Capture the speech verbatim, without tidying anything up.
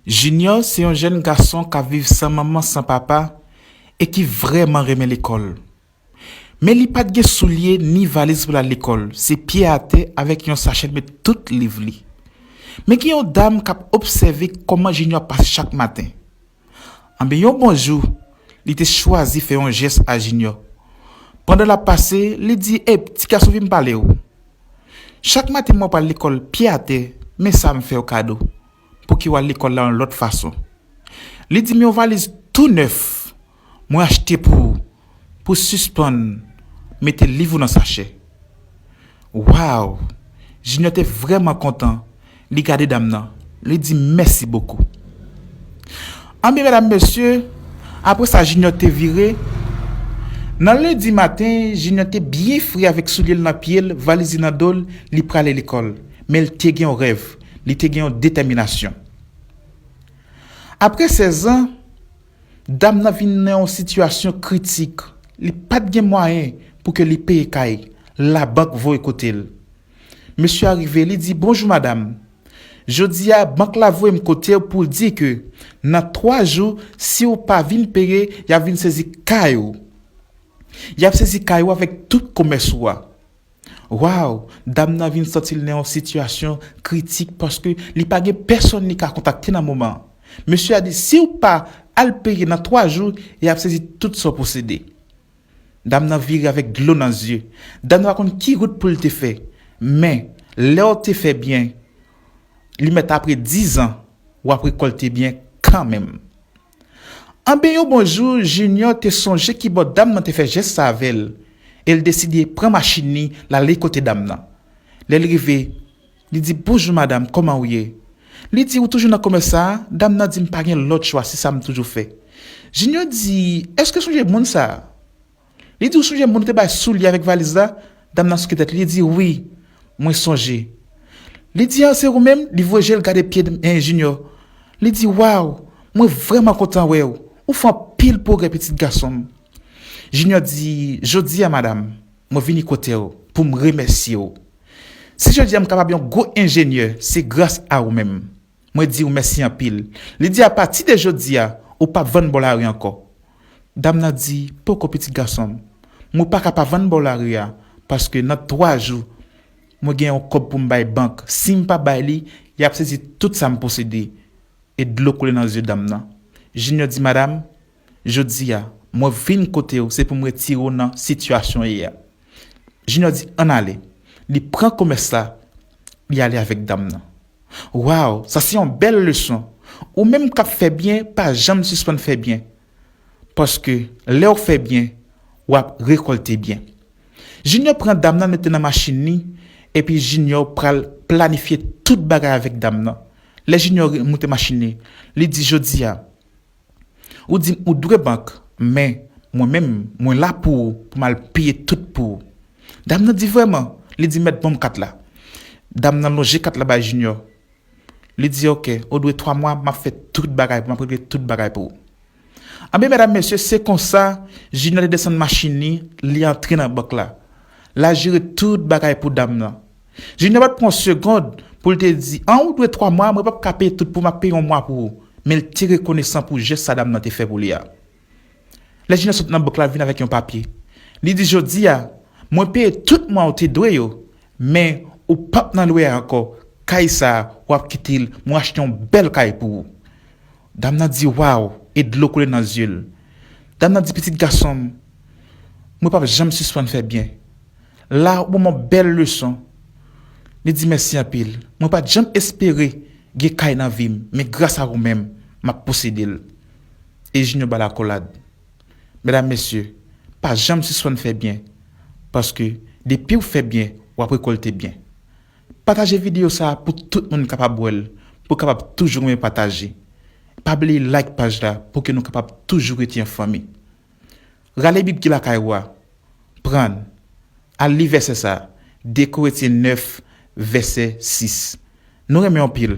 Junior se yon jèn gason k ap viv san manman, san papa, e ki vrèman renmen lekòl. Men li pa t gen soulye ni valiz pou l al lekòl, se pye atè avèk yon sachè l met tout liv li. Men gen yon dam k ap obsève kòman Junior ap pase chak maten. Anben, yon bon jou, li te chwazi fè yon jès a Junior. Pandan l ap pase, li di, "Ey, ti gason, vin m pale w. Chak maten mwen pral lekòl pye atè, men sa m fè w kado. Pouki w al lekòl la yon lòt fason?" Li di, "Men yon valiz tou nèf mwen achte pou ou, pou sispann mete liv ou nan sachè." Waw! Junior te vrèman kontan. Li gade dam nan. Li di, "Mèsi bokou." Anben, medam, mesye, apre sa, Junior te vire. Nan lendi maten, Junior te byen fre avèk soulye l nan pye l, valiz li nan do l, li prale lekòl. Men l te gen yon rèv, li te gen yon detèminasyon. Apre sèz an, dam nan vin nan yon sitiyasyon kritik. Li pa t gen mwayen pou ke li peye kay. Labank voye kote l. Mesye a rive, li di, "Bonjou, madam. Jodi a, bank la voye m kote w pou l di ke nan twa jou, si w pa vin peye, y ap vin sezi kay ou. Y ap sezi kay ou avèk tout komès ou a." Waw, dam nan vin santi l nan yon sitiyasyon kritik paske li pa gen pèsonn li ka kontakte nan moman an. Mesye a di, "Si w pa al peye nan twa jou, y ap sezi tout sa w posede." Dam nan vire avèk dlo nan zye. Dam nan pa konn ki wout pou l te fè. Men, lè w te fè byen, li mèt apre diz an, w ap rekòlte byen kanmenm. Anben, yon bon jou, Junior te sonje kibò dam nan te fè jès sa avè l, e l deside pran machin li, l ale kote dam nan. Lè l rive, li di, "Bonjou, madam, kòman w ye?" Li di, "Ou toujou nan komès sa a?" Dam nan di, "M pa gen lòt chwa, se sa m toujou fè." Junior di, "Èske w sonje moun sa a?" Li di, "Ou sonje moun ou te bay soulye avèk valiz la?" Dam nan souke tèt li, li di, "Wi, mwen sonje." Li di, "A, se ou menm?" Li voye je l gade pye, eh, Junior. Li di, "Waw, mwen vrèman kontan wè w. Ou fè anpil pwogrè, pitit gason m." Junior di, "Jodi a, madam, mwen vini kote w pou m remèsye w. Si jodi a m kapab yon gwo enjenyè, se gras a ou menm. Mwen di w mèsi anpil." Li di, "Apati de jodi a, ou p ap vann bò lari ankò." Dam nan di, "Poko, pitit gason m. Mwen pa ka pa vann bò lari a, paske nan twa jou, mwen gen yon kòb pou m bay bank. Si m pa bay li, y ap sezi tout sa m posede." E dlo koule nan zye dam nan. Junior di, "Madam, jodi a, mwen vin kote w, se pou m retire w nan sitiyasyon w ye a." Junior di, "Ann ale." Li pran komès la, li ale avèk dam nan. Waw, sa se yon bèl leson. Ou menm k ap fè byen, pa janm sispann fè byen. Paske lè w fè byen, w ap rekòlte byen. Junior pran dam nan, mete nan machin li, epi Junior pral planifye tout bagay avèk dam nan. Lè Junior moute machin li, li di, "Jodi a, ou di m ou dwe bank, men mwen menm, mwen la pou ou, pou m al peye tout pou ou." Dam nan di, "Vrèman?" Li di, "Mèt ban m kat la." Dam nan lonje kat la bay Junior. Li di, "Oke, ou dwe twa mwa, m ap fè tout bagay pou, m ap regle tout bagay pou ou." Anben, medam, mesye, se konsa, Junior te desann machin li, li antre nan bank la. L al jere tout bagay pou dam nan. Junior pa t pran yon segonn pou l te di, "An, ou dwe twa mwa, mwen p ap ka peye tout pou, m ap peye yon mwa pou ou." Men l te rekonesan pou jès sa dam nan te fè pou li a. Lè Junior sot nan bank la, l vin avèk yon papye. Li di, "Jodi a, mwen peye tout mwa ou te dwe yo, men ou p ap nan lwe a ankò. Kay sa a, w ap kite l, mwen achte yon bèl kay pou ou." Dam nan di, "Waw," e dlo koule nan zye l. Dam nan di, "Pitit gason m, mwen p ap janm sispann fè byen. La, ou ban m yon bèl leson." Li di, "Mèsi anpil. Mwen pa t janm espere gen kay nan vi m, men gras a ou menm, m ap posede l." E Junior ba l akolad. Medam, mesye, pa janm sispann fè byen, paske depi w fè byen, w ap rekòlte byen. Pataje videyo sa a pou tout moun kapab wè l, pou w kapab toujou renmen pataje. Pa bliye like paj la pou ke nou kapab toujou rete an fanmi. Rale Bib ki lakay ou a, pran l, al li vèsè sa a, de Korentyen nèf, vèsè sis. Nou renmen w anpil.